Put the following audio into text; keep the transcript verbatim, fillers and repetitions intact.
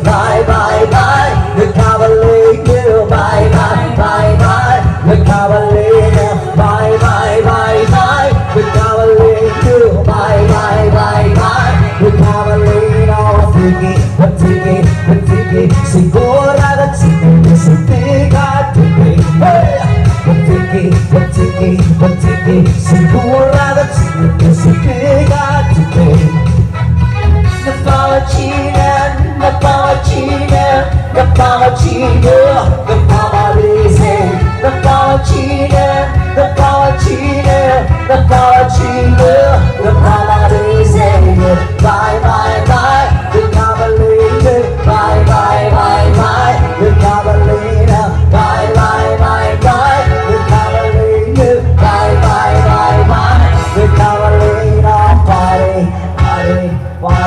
Bye, bye, bye, the cavalier. Bye, bye, bye, bye, the cavalier. Bye, bye, bye, bye, the cavalier. Bye, bye, bye, bye, the cavalier. Tiki, tiki, tiki, sigora da tiki, tiki, tiki. Hey! Tiki, tiki, tiki, sigora da tiki, tiki, tiki. Napawachina, napawachina, napawachina, napawalize, napawachina, napawachina, napawachina, napawalize. Bye, bye, bye, the cavalier. Bye, bye, bye, bye, the cavalier. Bye, bye, bye, bye, the cavalier. Bye, bye, bye, bye, the cavalier. Party, party, party.